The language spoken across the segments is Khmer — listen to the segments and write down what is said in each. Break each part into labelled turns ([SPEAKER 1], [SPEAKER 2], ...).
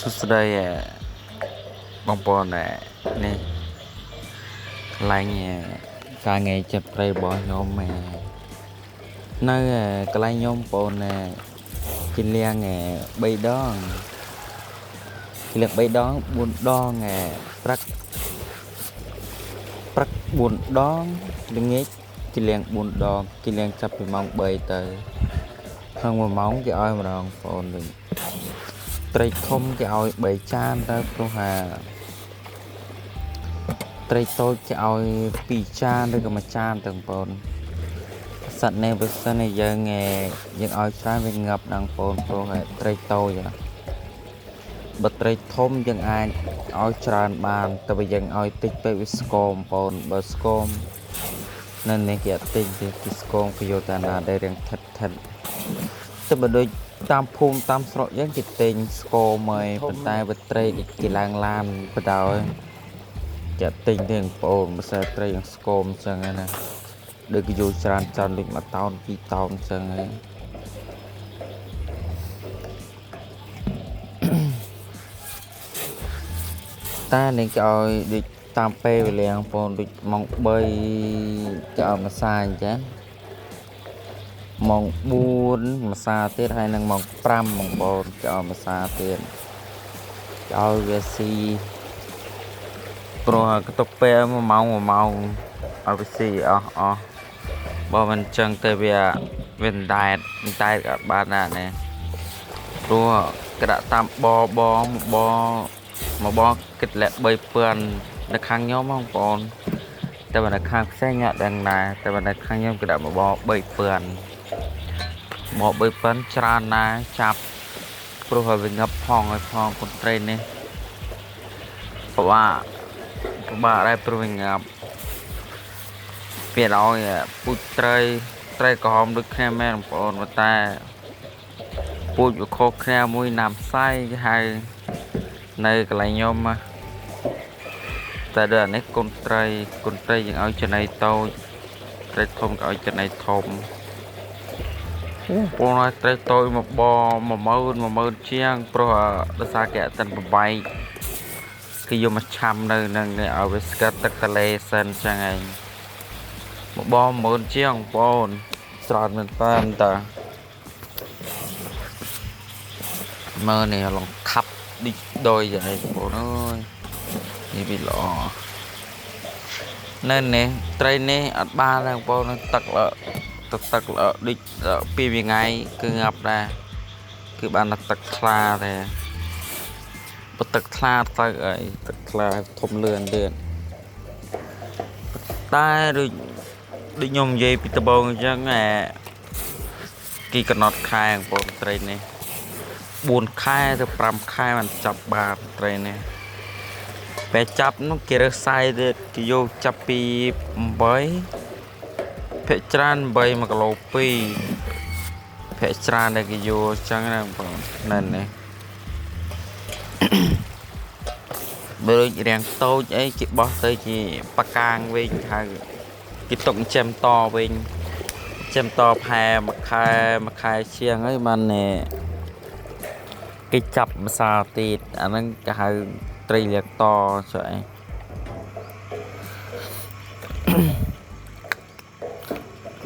[SPEAKER 1] សួស្តីបងប្អូននេះកន្លែងការងារចិត្តត្រីរបស់ខ្ញុំនៅកន្លែងខ្ញុំបងប្អូនគេលៀង3ដងគេលៀង3ដង4ដងព្រឹកព្រឹក4ដងល្ងាចគេលៀង4ដងគេលៀងចាប់ពីម៉ោង3ទៅក្នុង1ម៉ោងគេឲ្យម្ដងបងប្អូនវិញត្រីធំគេឲ្យ3ចានទៅព្រោះថាត្រីតូចគេឲ្យ2ចានឬក៏1ចានទៅបងប្អូនសត្វនេះបើសិនជាយើងឲ្យច្រើនវាងាប់ដល់បងប្អូនព្រោះត្រីតូចបើត្រីធំយើងអាចឲ្យច្រើនបានតែបើយើងឲ្យតិចពេកវាស្គមបងប្អូនបើស្គមនៅនេះគេអត់ទិញទេគេស្គមគេយកតែណាដែលរាងថិតថិតតែបើដូចតាមភូមិតាមស្រុកយើងគេទិញស្គមហើយប៉ុន្តែបើត្រីគេឡើងឡានបដ ாய் គេទិញទេបងប្អូនបើសិនត្រីយ៉ាងស្គមអញ្ចឹងណាដូចគេយកច្រើនច្រើនដូច1តោន2តោនអញ្ចឹងហើយតែនេះគេឲ្យដូចតាមពេលវេលាបងប្អូនដូចម៉ោង3គេឲ្យម្សាអញ្ចឹងម៉ោង4ម្សាទៀតហើយនឹងម៉ោង5បងប្អូនគេឲ្យម្សាទៀតគេឲ្យវាស៊ីព្រោះកតុកពេល1ម៉ោង1ម៉ោងឲ្យវាស៊ីអស់អស់បើមិនអញ្ចឹងទៅវាដែតដែតអត់បានណានេះព្រោះក្តាក់តាមបបបមកបគិតលាក់3000នៅខាងខ្ញុំបងប្អូនតែបើនៅខាងផ្សេងអត់ដឹងដែរតែបើនៅខាងខ្ញុំគេដាក់មកប3000មក3000ច្រើនណាស់ចាប់ព្រោះឲ្យវាងាប់ផងឲ្យផងកូនត្រីនេះពិបាកពិបាកដែរព្រោះវាងាប់វាឲ្យពូជត្រីត្រីក្រហមដូចគ្នាមែនបងប្អូនប៉ុន្តែពូជវាខុសគ្នាមួយណាំសៃគេហៅនៅកន្លែងខ្ញុំតែដល់នេះកូនត្រីកូនត្រីយើងឲ្យចំណីតូចត្រីធំក៏ឲ្យចំណីធំអូបងឲ្យត្រីតូចមកប10000 10000ជាងព្រោះដោយសារគេអត់ទាន់បបែកគេយកមកឆាំនៅនឹងនេះឲ្យវាស្កាត់ទឹកទលេសិនចឹងឯងមកប10000ជាងបងប្អូនច្រើនមែនតើតាមើលនេះឡងខាប់ដូចដោយយ៉ាងឯងបងប្អូនអើយនេះវាល្អនៅនេះត្រីនេះអត់បានទេបងប្អូនទឹកល្អទឹកល្អដូចពីថ្ងៃគឺងាប់ដែរគឺបានតែទឹកថ្លាទេបើទឹកថ្លាទៅអីទឹកថ្លាធំលឿនទៀតតែដូចខ្ញុំនិយាយពីដំបូងអញ្ចឹងគេកំណត់ខែបងប្អូនត្រីនេះ4ខែទៅ5ខែបានចាប់បានត្រីនេះពេលចាប់នោះគេរើសសាយទៀតគេយកចាប់ពី8ភាគច្រើន8 1គីឡូ2ភាគច្រើនដែលគេយកអញ្ចឹងណាបងប្អូនណែនេះបើដូចរាងតូចអីគេបោះទៅជាប៉ាកាងវិញហៅគេទុកចិញ្ចឹមតវិញចិញ្ចឹមតផែមួយខែមួយខែជាងហើយបានគេចាប់ម្សាទៀតអាហ្នឹងគេហៅត្រីលៀងតចុះឯង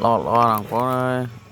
[SPEAKER 1] ល្អល្អណាស់បងប្អូនអើយ